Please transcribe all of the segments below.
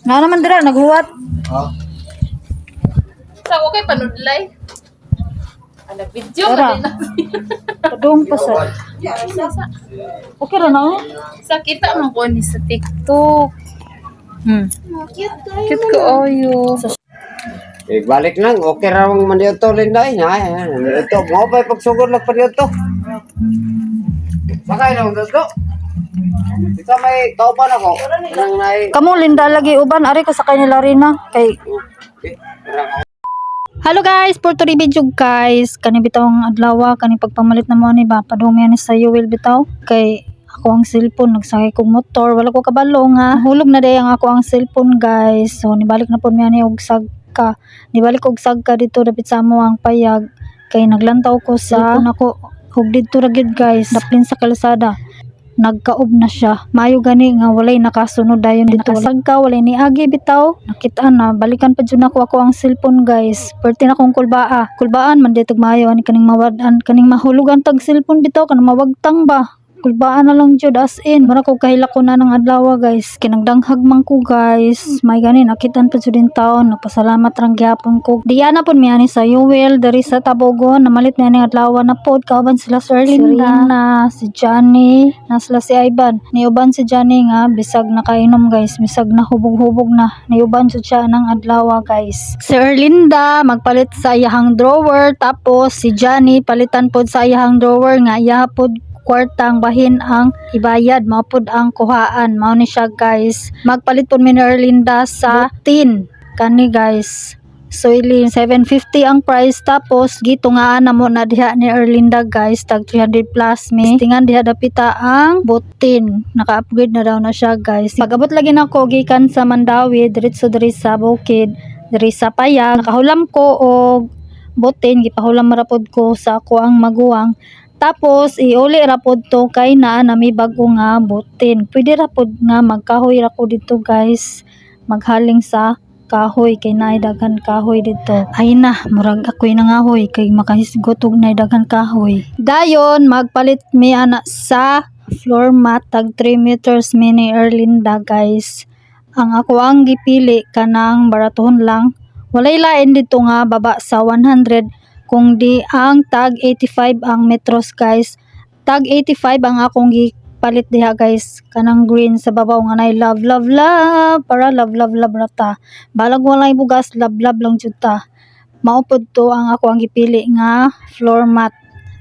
Na naman dira naghuwat. Oh. Sa ko kay panudlay. Ala video Tara. man din na. Padung pa sa. Okay ra na, oh. Sa kita man ko ni sa TikTok. Cute Cute ko oyo. Eh, balik lang, okay ra man dito Linda eh. Na, ito mo pa pagsugod lang pa dito. Sakay lang dito. Ito may kauban ako. Nang nay. Kamo Linda lagi uban ari ko sakay nila Rina kay Eh, tara. Hello guys, for today video guys, kani bitaw ang adlaw, kani pagpamalit na mo ani ba, padung ni sa Yuwil bitaw kay ako ang cellphone nagsakay kog motor, wala ko kabalo nga hulog na day ang ako ang cellphone, guys. So nibalik na pud mi ani og sagka, nibalik og sagka dito dapit sa amo ang payag kay naglantaw ko sa cellphone ako ug didto ra gyud, guys, daplin sa kalsada nagkaob na siya. Mayo gani nga walay nakasunod dayon dito. Nakasagka, walay niagi bitaw. Nakita na, balikan pa jud nako ako ang cellphone, guys. Perti na kong kulbaa. Kulbaan man ditog maayo ani kaning mawad-an kaning mahulugan tag cellphone bitaw kanang mawagtang ba. Kulbaan na lang jud as in. Mura ko kahilak ko na ng adlaw, guys. Kinagdanghag man ko, guys. May gani nakitaan pa jud in taon. Nagpasalamat rang gyapon ko. Diya na pud mi ani sa Yuwel diri sa Tabogon. Namalit mi ani adlaw na pod kauban sila Sir Linda, na si Johnny, na sila si Ivan. Niuban si Johnny nga bisag nakainom, guys, bisag na hubog-hubog na. Niuban jud siya ng adlaw, guys. Si Erlinda magpalit sa iyahang drawer, tapos si Johnny palitan pod sa iyahang drawer nga iya pod kwartang bahin ang ibayad, mao pod ang kuhaan. Mao ni siya, guys. Magpalit pod mi ni Erlinda sa tin kani, guys. So ili 750 ang price, tapos gitungaan na mo na diha ni Erlinda, guys, tag 300 plus mi. Tingan diha dapita ang butin. Naka-upgrade na daw na siya, guys. Pag-abot lagi nako gikan sa Mandawi diretso diri sa bukid, diri sa payag, nakahulam ko og butin, gipahulam ra pod ko sa ako ang maguwang. Tapos iuli ra pod to kay naa na may bag-o nga butin. Pwede ra pod nga magkahoy ra ko dito, guys. Maghaling sa kahoy kay naay daghan kahoy dito. Ay na, murag ako'y nangahoy kay makahisgot og naay daghan kahoy. Dayon magpalit mi ana sa floor mat tag 3 meters mi ni Erlinda, guys. Ang ako ang gipili kanang baratuhon lang. Walay lain dito nga baba sa 100 kung di ang tag 85 ang metros, guys. Tag 85 ang akong gipalit diha, guys. Kanang green sa babaw nga nay love love love para love love love ra ta. Balag walay bugas, love love lang jud ta. Mao pod to ang ako ang gipili nga floor mat.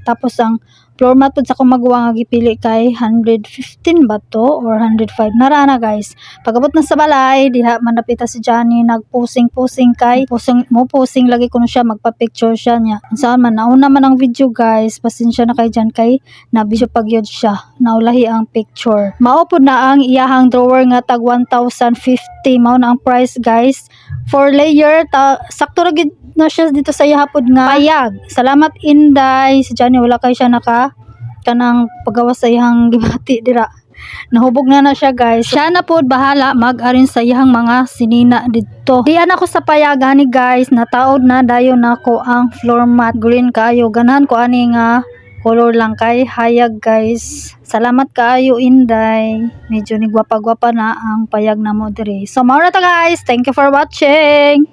Tapos ang floor mat pod sa akong maguwang nga gipili kay 115 ba to or 105 nara na, guys. Pag-abot na sa balay diha man napita si Johnny nagpusing-pusing kay pusing mo pusing lagi kuno siya, magpa-picture siya niya. Unsaon man nauna man ang video, guys. Pasensya na kay dyan kay na video pagyud siya. Naulahi ang picture. Mao pod na ang iyahang drawer nga tag 1050, mao na ang price, guys. Four layer ta, sakto ra gid na siya dito sa iya pod nga payag. Salamat, Inday. Si Johnny wala kay siya naka kanang pagawas sa iyang gibati dira. Nahubog na na siya, guys. Siya na pod bahala mag-arin sa iyang mga sinina didto. Di ana ko sa payag ani, guys, nataod na dayon nako ang floor mat, green kaayo. Ganahan ko ani nga color lang kay hayag, guys. Salamat kaayo, Inday. Medyo ni gwapa-gwapa na ang payag namo diri. So mao na to, guys. Thank you for watching.